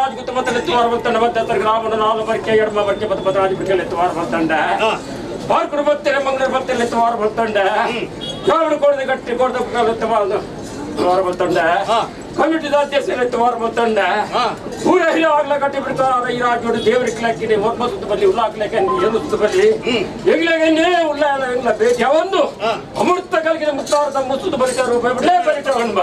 ರಾಜಗುತ್ತ ಮತ್ತೆ ಎತ್ತುವಾರ ಬರ್ತಂಡ ಮತ್ತೆ ಗ್ರಾಮದ ನಾಲು ಬರ್ಕೆ ಎಡಮ ಬರ್ಕೆ ಪತ್ತು ಪತ್ತು ರಾಜ ಎತ್ತುವಾರ ಬರ್ತಂಡ ಪಾರ್ಕುಡು ಬತ್ತೇನೆ ಮಂಗಳೂರು ಬತ್ತೇನೆ ಎತ್ತುವಾರ ಬರ್ತಂಡ ದ್ರಾವಿಡ ಕೋಡದ ಗಟ್ಟಿ ಕೋಡದ ಎತ್ತುವಾರ ಬರ್ತಂಡ ಕಮಿಟಿ ಅಧ್ಯಕ್ಷ ಎತ್ತುವಾರ ಬರ್ತಂಡ ಊರ ಹಿಲ ಆಗ್ಲ ಕಟ್ಟಿ ಬಿಡ್ತಾರ ಈ ರಾಜ್ಯೋಡು ದೇವರಿಗೆ ಹಾಕಿನಿ ಒರ್ಮ ಸುತ್ತ ಬಲ್ಲಿ ಉಲ್ಲ ಹಾಕ್ಲಿಕ್ಕೆ ಏನು ಸುತ್ತ ಬಲ್ಲಿ ಎಂಗ್ಲಾಗನ್ನೇ ಉಲ್ಲ ಎಂಗ್ಲ ಭೇಟಿ ಒಂದು ಅಮೃತ ಕಲ್ಗಿನ ಮುತ್ತಾರದ ಮುಸುದು ಬರಿತಾರು ಬಿಡ್ಲೇ ಬರಿತಾರ ಅನ್ಬ.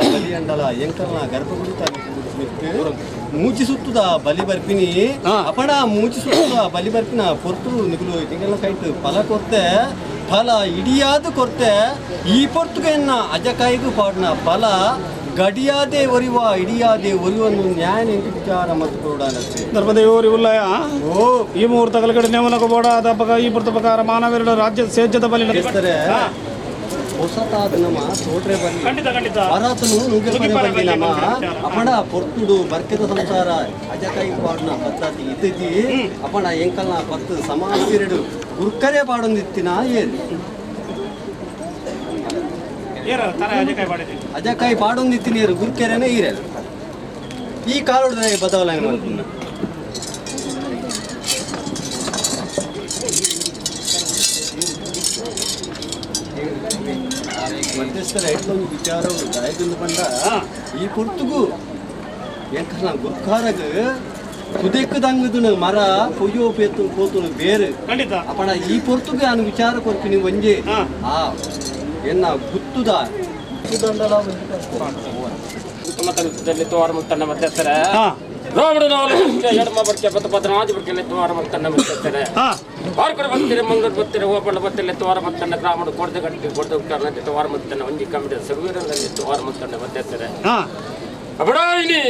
ಬಲಿಯಂಡಲ ಎಂಕಲ್ನ ಗರ್ಭಗುಡಿತ ಮೂಚಿ ಸುತ್ತುದ ಬಲಿ ಬರ್ಪಿನಿ ಅಪಣ ಮೂಚಿ ಸುತ್ತುದ ಬಲಿ ಬರ್ಪಿನ ಪೊರ್ತು ನಿಗುಲು ಎಂಕಲ್ನ ಕೈಟ್ ಫಲ ಕೊರ್ತೆ ಫಲ ಇಡಿಯಾದ ಕೊರ್ತೆ ಈ ಪೊರ್ತುಗೆನ್ನ ಅಜಕಾಯಿಗೂ ಪಾಡ್ನ ಫಲ ಗಡಿಯಾದೆ ಒರಿವ ಇಡಿಯಾದೆ ಒರಿವನ್ನು ನ್ಯಾಯ ವಿಚಾರ ಮತ್ತು ಕೊಡಾನತ್ತೆ ಧರ್ಮದೇವರು ಉಲ್ಲಯ ಓ ಈ ಮುಹೂರ್ತಗಳ ಕಡೆ ನೇಮನಕ ಬೋಡ ಈ ಪುರ್ತ ಪ್ರಕಾರ ಮಾನವರ ರಾಜ್ಯ ಸೇಜ್ಯದ ಬಲಿ ಹೊಸತಾದ ನಮ್ಮ ತೋಟ್ರೆ ಬಲ್ಲಿ ಖಂಡಿತ ಖಂಡಿತ ಭಾರತನು ನುಗ್ಗೆಪರೆ ಬಲ್ಲಿ ನಮ್ಮ ಅಪಣ ಪೊರ್ತುಡು ಬರ್ಕೆದ ಸಂಸಾರ ಅಜಕಾಯಿ ಪಾಡ್ನ ಪದ್ಧತಿ ಇದ್ದಿದ್ದಿ ಅಪಣ ಎಂಕಲ್ನ ಪತ್ತು ಸಮಾನ ಪಿರಿಯಡ್ ಗುರ್ಕರೆ ಪಾಡೊಂದಿತ್ತಿನ ಏನ್ ಏರ ತರ ಅಜಕಾಯಿ ಪಾಡಿದೆ ಅಜಕಾಯಿ ಪಾಡೊಂದಿತ್ತಿನ ಏರು ಗುರ್ಕೆರೆನೇ ಈರೆಲ್ಲ ಈ ಕಾಲೋಡ ಬದಲಾವಣೆ ಮಾಡ್ತೀನಿ ಮಧ್ಯಸ್ಥರ ಎಟ್ಲೊಂದು ವಿಚಾರ ಗಾಯದಿಂದ ಬಂದ ಈ ಪುರ್ತುಗು ಎಂಕಲ್ನ ಗುರ್ಕಾರಗ ತುದೆಕ್ಕದಂಗದನ ಮರ ಪೊಯ್ಯೋ ಪೇತು ಪೋತುನು ಬೇರು ಖಂಡಿತ ಅಪಣ ಈ ಪೊರ್ತುಗೆ ನಾನು ವಿಚಾರ ಕೊರ್ಪಿನಿ ಒಂಜೆ ಆ ಎನ್ನ ಗುತ್ತುದ ಗುತ್ತುದಂಡಲ ತೋರ ಮುತ್ತಣ್ಣ ಮಧ್ಯಸ್ಥರ ರೋಮಡು ನಾಲ್ಕು ಎಡಮ ಬರ್ಕೆ ಪತ್ತು ಪತ್ತು ಬರ್ಕೆ ತೋರ ಮುತ್ತಣ್ಣ ಮಧ್ಯಸ್ಥರ ಆರು ಬರ್ತೀರಿ ಮಂಗಳೂರು ಬರ್ತೀರಿ ಓಪಣ್ಣ ಬರ್ತಿಲ್ಲ ತೋರ ಮುತ್ತಣ್ಣ ಗ್ರಾಮಡು ಕೊಡ್ದು ಗಟ್ಟಿ ಕೊಡ್ದು ಉಟ್ಟಾರ ತೋರ ಮುತ್ತಣ್ಣ ಒಂಜಿ ಕಮಿಟಿ ಸರ್ವೀರಲ್ಲಿ ತೋರ ಮುತ್ತಣ್ಣ ಮಧ್ಯಸ್ಥರ ಅಬಡಾಯಿನಿ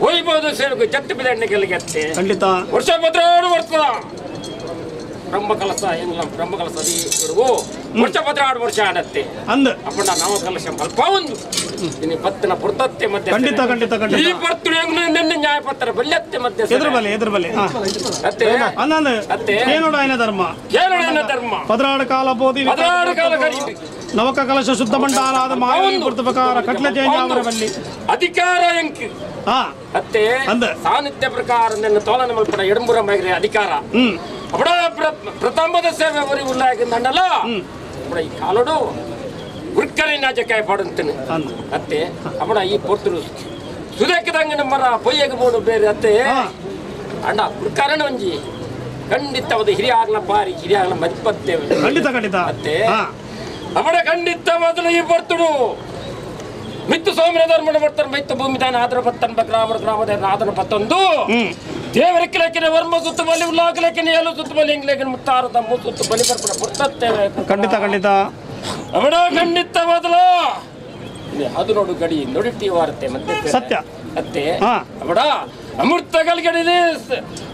ಒಯ್ಬೋದು ಸೇವಕು ಜಟ್ಟು ಬಿದಣ್ಣೆ ಗೆಲ್ಲಿಗೆತ್ತೆ ಖಂಡಿತ ವರ್ಷ ಪತ್ರಾಡು ಬರ್ತದ ಬ್ರಹ್ಮ ಕಲಸ ಎಂಗ್ಲ ಬ್ರಹ್ಮ ಕಲಸ ವರ್ಷ ಪತ್ರಾಡು ವರ್ಷ ಆಡತ್ತೆ ಅಂದ ಅಪ್ಪಣ್ಣ ನಾಮ ಕಲಶ ಅಲ್ಪ ಒಂದು ಇನ್ನು ಪತ್ತಿನ ಪುರ್ತತ್ತೆ ಮಧ್ಯೆ ಖಂಡಿತ ಖಂಡಿತ ಖಂಡಿತ ಈ ಪರ್ತುಡು ಹೆಂಗ್ಲು ನಿನ್ನೆ ನ್ಯಾಯ ಪತ್ರ ಬಲ್ಯತ್ತೆ ಮಧ್ಯೆ ಎದುರು ಬಲೆ ಎದುರು ಬಲೆ ಅತ್ತೆ ಅಂದ ಅತ್ತೆ ಏನೋಡ ಆಯನ ಧರ್ಮ ಏನೋಡ ಧರ್ಮ ಪದ್ರಾಡು ಕಾಲ ಬೋಧಿ ಪದ್ರಾಡು ಕಾಲ ಕರೀತಿ ನವಕ ಕಲಶ ಶುದ್ಧ ಮಂಡಾಲಾದ ಮಾಯ ಪುರ್ತ ಪ್ರಕಾರ ಕಟ್ಲೆ ಜಯ ಅವರ ಬಲ್ಲಿ ಅಧಿಕಾರ ಎಂಕ್ ಅತ್ತೆ ಅಂದ ಸಾನ್ನಿಧ್ಯ ಪ್ರಕಾರ ನಿನ್ನ ತೋಲನ ಮಲ್ಪಡ ಎಡಂಬುರ ಮೈಗ್ರೆ ಅಧಿಕಾರ ಅಪಡ ಪ್ರಥಮದ ಸೇವೆ ಅವರಿ ಉಲ್ಲಾಗಿಂದಂಡಲ ಅಪಡ ಈ ಕಾಲಡು ಉರ್ಕರಿ ನಾಜಕಾಯ ಪಾಡುಂತೇನೆ ಅತ್ತೆ ಅಪಡ ಈ ಪೊರ್ತರು ಸುದಕ್ಕದಂಗಿನ ಮರ ಪೊಯ್ಯಗೆ ಬೋಡು ಬೇರೆ ಅತ್ತೆ ಅಣ್ಣ ಉರ್ಕರಣ ಒಂಜಿ ಖಂಡಿತವಾದ ಹಿರಿಯ ಆಗ್ಲ ಬಾರಿ ಹಿರಿಯ ಆಗ್ಲ ಮದಿಪತ್ತೆ ಖಂಡಿತ ಖಂಡಿತ ಅತ್ತೆ ಅಪಡ ಖಂಡಿತ ಮೊದಲು ಈ ಪೊರ್ತುಡು ಮಿತ್ತು ಸೋಮನ ಧರ್ಮನ ಬರ್ತಾನೆ ಮೈತ್ತು ಭೂಮಿ ದಾನ ಆದರ ಬತ್ತನ್ ಗ್ರಾಮ ಗ್ರಾಮದ ಆದರ ಪತ್ತೊಂದು ದೇವರ ಕಿಲಕಿನ ವರ್ಮ ಸುತ್ತ ಬಲಿ ಉಲ್ಲಾಕಲಕಿನ ಏಳು ಸುತ್ತ ಬಲಿ ಎಂಗ್ಲೇಕಿನ ಮುತ್ತಾರು ತಮ್ಮ ಸುತ್ತ ಬಲಿ ಬರ್ಪಡ ಪುರ್ತತ್ತೇವೆ ಖಂಡಿತ ಖಂಡಿತ ಅವಡ ಖಂಡಿತ ಮೊದಲು ಅದು ನೋಡು ಗಡಿ ನುಡಿಟಿ ವಾರತೆ ಮತ್ತೆ ಸತ್ಯ ಅತ್ತೆ ಅವಡ ಅಮೃತ ಗಲ್ಗಡಿದೆ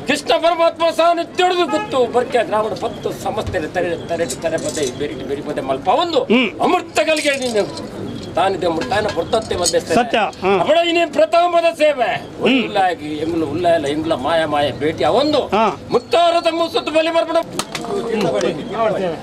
ಕೃಷ್ಣ ಪರಮಾತ್ಮ ಸಾನ್ನಿಧ್ಯೊಡೆದು ಗೊತ್ತು ಬರ್ಕೆ ಗ್ರಾಮದ ಪತ್ತು ಸಮಸ್ತೆ ತರೆ ತರೆ ತರೆ ಪದೇ ಬೆರಿ ಬೆರಿ ಪದೇ ಮಲ್ಪ ಒಂದು ಅಮೃತ ಗಲ್ಗಡಿ ತಾನಿದೆ ಅಮೃತಾನ ಪುರ್ತತ್ತೆ ಮಧ್ಯೆ ಸತ್ಯ ಅವಡ ಇನ್ನೇ ಪ್ರಥಮದ ಸೇವೆ ಉಲ್ಲಾಗಿ ಎಂಗ್ಲು ಉಲ್ಲ ಎಂಗ್ಲ ಮಾಯ ಮಾಯ ಭೇಟಿ ಅವೊಂದು ಮುತ್ತಾರ ತಮ್ಮ ಸುತ್ತ ಬಲಿ ಬರ್ಬಿಡ ಠಠಠಠ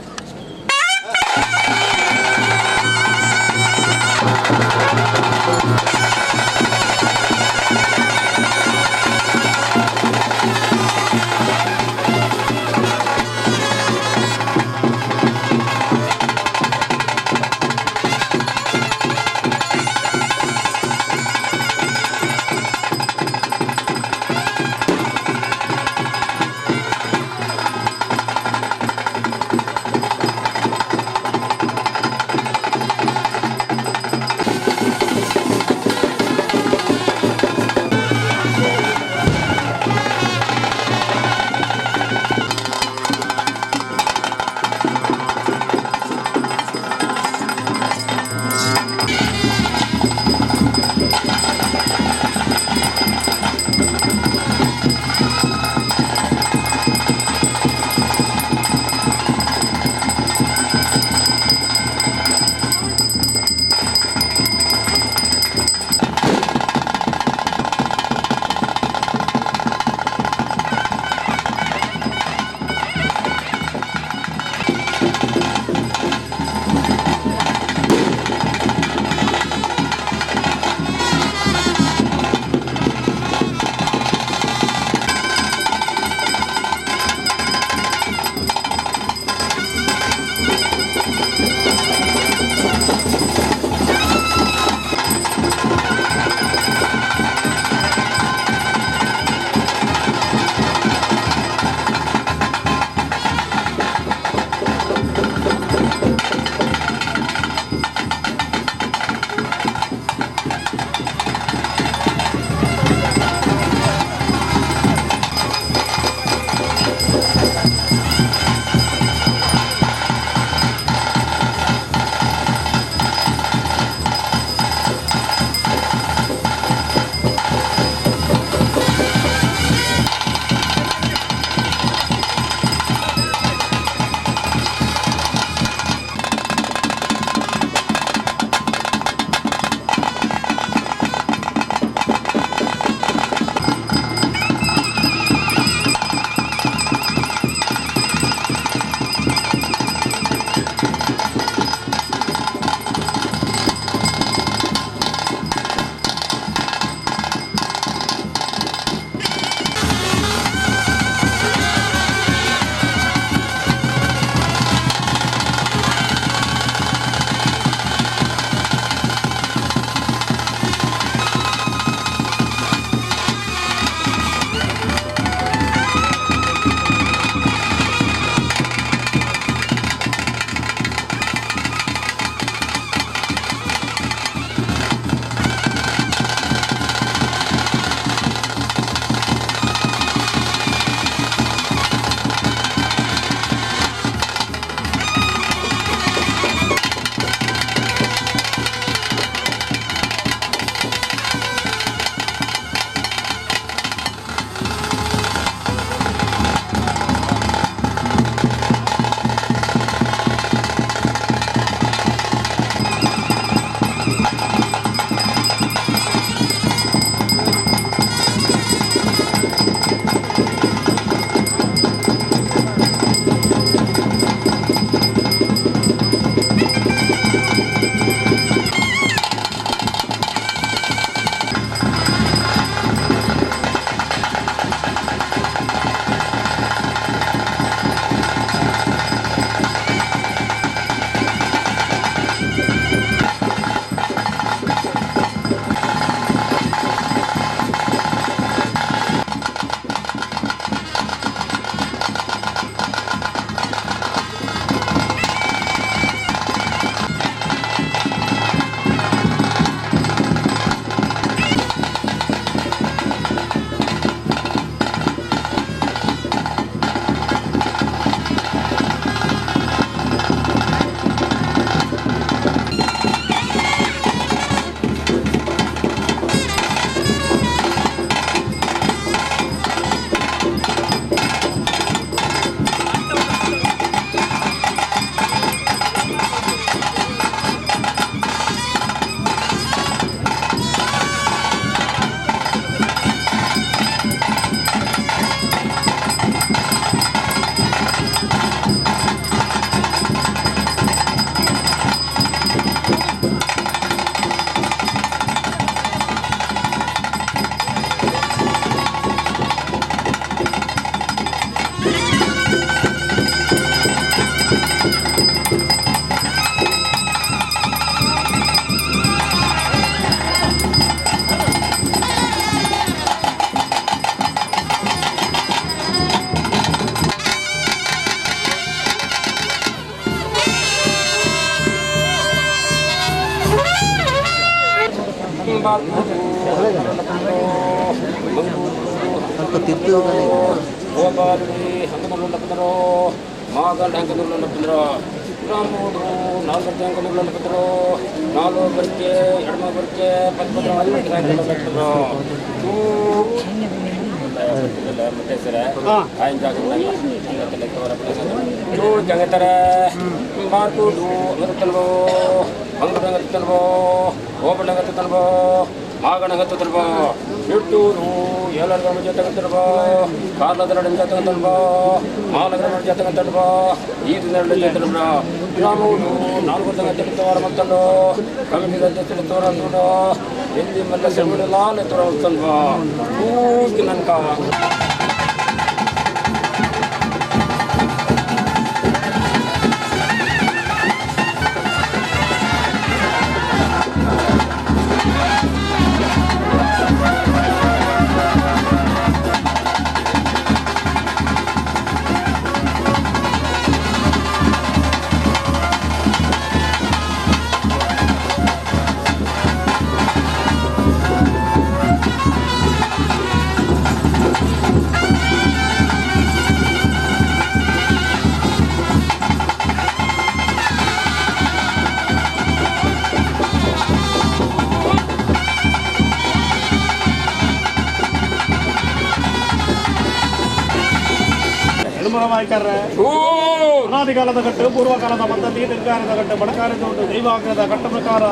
ಅನಾದಿಕಾಲದ ಕಟ್ಟು ಪೂರ್ವಕಾಲದ ಪದ್ಧತಿ ನಿರ್ಗಾರದ ಕಟ್ಟು ಬಡಕಾರದ ಉಂಟು ದೈವಾಗ್ರದ ಕಟ್ಟ ಪ್ರಕಾರ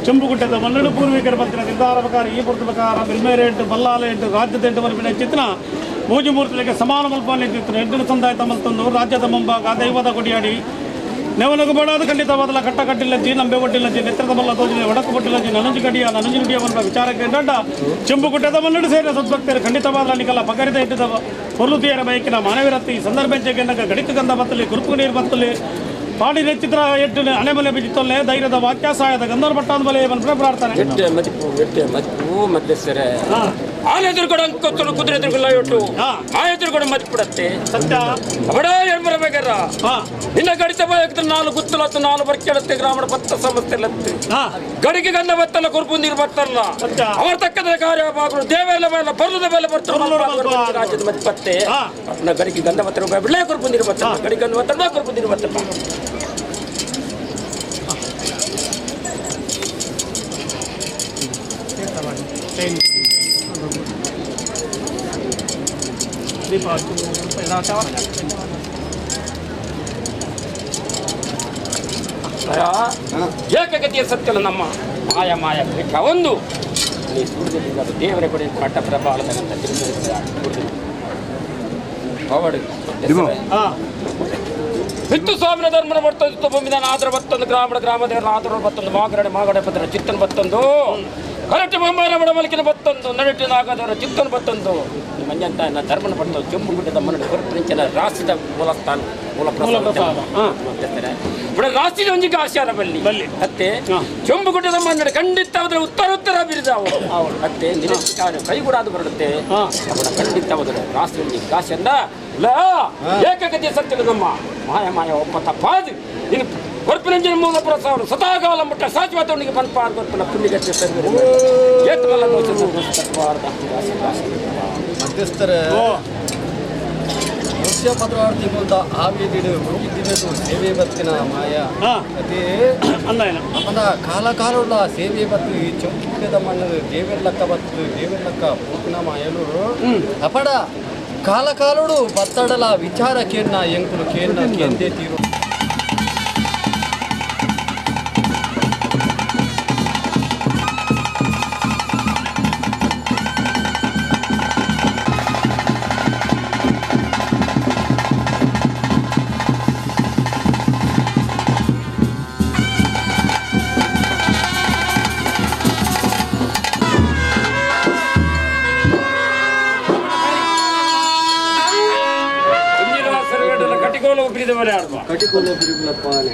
ಚೆಂಬುಗುಟ್ಟದ ಮನ್ನಡು ಪೂರ್ವಿಕರ ಬಂತಿನ ನಿರ್ಧಾರ ಪ್ರಕಾರ ಈ ಪುರ್ತ ಪ್ರಕಾರ ಬಿಲ್ಮೇರೆ ಎಂಟು ಬಲ್ಲಾಲೆ ಎಂಟು ರಾಜ್ಯದ ಎಂಟು ಮಲ್ಪಿನ ಚಿತ್ರ ಮೂಜು ಮೂರ್ತಿಗೆ ಸಮಾನ ಮಲ್ಪಾನೆ ಚಿತ್ರ ಎಂಟು ಸಂದಾಯ ತಮ್ಮಲ್ತಂದು ರಾಜ್ಯದ ಮುಂಭಾಗ ದೈವದ ಕೊಡಿಯಾಡಿ ನೆವನಗು ಬೇಡಾದ ಖಂಡಿತವಾದಲ ಕಟ್ಟ ಕಟ್ಟಿಲ್ಲಜ್ಜಿ ನಂಬೆ ಒಟ್ಟಿಲ್ಲಜ್ಜಿ ನೆತ್ರದ ಮಲ್ಲ ತೋಜಿನ ಒಡಕು ಕೊಟ್ಟಿಲ್ಲಜ್ಜಿ ನನಂಜು ಕಡಿಯ ನನಂಜು ನುಡಿಯ ಮಲ್ಪ ವಿಚಾರಕ್ಕೆ ದೊಡ್ಡ ಚೆಂಬುಗುಟ್ಟದ ಮನ್ನಡು ಸೇರಿದ ಸದ್ಭಕ್ತರು ಖಂಡಿತವಾದ ನಿಕಲ ಪಗರಿದ ಇಟ್ಟಿದ ಪೊರ್ಲುತಿಯರ ಬಯಕಿನ ಮಾನವಿರತ್ತಿ ಈ ಸಂದರ್ಭ ಗಡಿಕ ಗಂಧ ಬತ್ತಲಿ ಕುರುಪು ನೀರು ಬತ್ತಲಿ ಪಾಡಿ ನೆಚ್ಚಿತ್ರ ಎಟ್ಟು ಅಣೆಮಲೆ ಬಿಜಿತ್ತೊಲ್ಲೆ ಧೈರ್ಯದ ವಾಕ್ಯ ಸಹಾಯದ ಗಂಧರ್ವ ಪಟ್ಟಾದ ಬಲೆ ಪ್ರಾರ್ಥನೆ ಆನೆ ಎದುರುಗಡೆ ಅಂಕೊತ್ತಲು ಕುದುರೆ ಎದುರುಗಲ್ಲ ಇಟ್ಟು ಆ ಎದುರುಗಡೆ ಮತ್ತಿಬಿಡತ್ತೆ ಸತ್ಯ ಬಡ ಹೇಳ್ಬರಬೇಕಾರ ನಿನ್ನ ಗಡಿತ ಬಯಕದ ನಾಲ್ಕು ಗುತ್ತಲತ್ತು ನಾಲ್ಕು ಬರ್ಕೆಡತ್ತೆ ಗ್ರಾಮದ ಭತ್ತ ಸಮಸ್ಯೆ ಲತ್ತೆ ಗಡಿಗೆ ಗಂಧ ಬತ್ತಲ್ಲ ಕುರುಪು ನೀರು ಬತ್ತಲ್ಲ ಅವರ ತಕ್ಕದ ಕಾರ್ಯ ಬಾಗುರು ದೇವೆಲ್ಲ ಮೇಲೆ ಬರುದ ಮೇಲೆ ಬರ್ತಾರೆ ರಾಜ್ಯದ ಮತ್ತಿ ಪತ್ತೆ ಗಡಿಗೆ ಗಂಧ ಬತ್ತ ಬಿಡಲೇ ಕುರುಪು ನೀರು ಬತ್ತಲ್ಲ ಗಡಿಗೆ ಗಂಧ ಬತ್ತಲ್ಲ ಕುರುಪು ನೀರು ಬತ್ತಲ್ಲ. ಏಕಗತಿಯ ಸತ್ಯಲ್ಲ ನಮ್ಮ ಮಾಯ ಮಾಯ ಭಿಕ್ಷ ಒಂದು ನೀ ಸೂರ್ಯದಿಂದ ದೇವರ ಕೊಡಿ ಕಟ್ಟ ಪ್ರಬಾಳದಂತ ಬಿತ್ತು ಸ್ವಾಮಿನ ಧರ್ಮನ ಬರ್ತಂದು ಭೂಮಿದಾನ ಆದರ ಬತ್ತೊಂದು ಗ್ರಾಮದ ಗ್ರಾಮದೇವರ ಆದರ ಬತ್ತೊಂದು ಮಾಗಡೆ ಮಾಗಡೆ ಪತ್ರ ಚಿತ್ತನ ಬತ್ತೊಂದು ಕರಟಿ ಬೊಮ್ಮನ ಬಡಮಲಿಕಿನ ಬತ್ತೊಂದು ನಡುಟಿನ ಆಗದವರ ಚಿತ್ತನ ಬತ್ತೊಂದು ಮಂಜಂತ ಧರ್ಮನ ಬರ್ತಂದು ಕೆಂಪು ಗುಡ್ಡದ ಮನ್ನಡ ಹೊರಪಿನ ರಾಷ್ಟ್ರದ ಮೂಲಸ್ಥಾನ ಮೂಲ ಪ್ರಸಾದ ಬಿಡ ರಾಷ್ಟ್ರೀಯ ಒಂಜಿಗೆ ಆಶಾರ ಬಲ್ಲಿ ಅತ್ತೆ ಕೆಂಪು ಗುಡ್ಡದ ಮನ್ನಡ ಖಂಡಿತ ಅದರ ಉತ್ತರ ಉತ್ತರ ಬಿರಿದಾವು ಅತ್ತೆ ನಿರೀಕ್ಷೆ ಕೈಗೂಡಾದು ಬರುತ್ತೆ ಅವರ ಖಂಡಿತ ಅದರ ರಾಷ್ಟ್ರೀಯ ಒಂಜಿಗೆ ಕಾಶಿ ಅಂದ ಏಕಗತಿಯ ಸತ್ಯದ ನಮ್ಮ ಮಾಯ ಮಾಯ ಒಪ್ಪ ತಪ್ಪಾದು ಇನ್ನು ಕೊರ್ಪಿನಂಜಿನ ಮೂಲ ಪ್ರಸಾದ ಸದಾಕಾಲ ಮುಟ್ಟ ಶಾಶ್ವತವನಿಗೆ ಪನ್ಪಾರ್ ಕೊರ್ಪಿನ ಪುಣ್ಯಗತಿ ಏತ್ಮಲ್ಲ ದೋಷ ಮಧ್ಯಸ್ಥರ ವರ್ಷ ಪದ್ರವಾರು ತಿಂಗಳ ಆವೇದಿಡು ದಿನದು ಸೇವೆ ಬತ್ತಿನ ಮಾಯ ಅದೇ ಅಪ್ಪನ ಕಾಲ ಕಾಲುಳ್ಳ ಸೇವೆ ಬತ್ತು ಈ ಚೊಂಪುದ ಮಣ್ಣು ದೇವರ ಲಕ್ಕ ಬತ್ತು ದೇವರ ಲಕ್ಕ ಪೂಪಿನ ಮಾಯಲು ಅಪಡ ಕಾಲ ಕಾಲುಡು ಬತ್ತಡಲ ವಿಚಾರ ಕೇನ್ನ ಎಂಕುಲು ಕೇನ್ನ ಕೇಂದೇ ತೀರು. ಕಟಿಕೋಲು ಬಿರಿಬಲಪ್ಪಾನೆ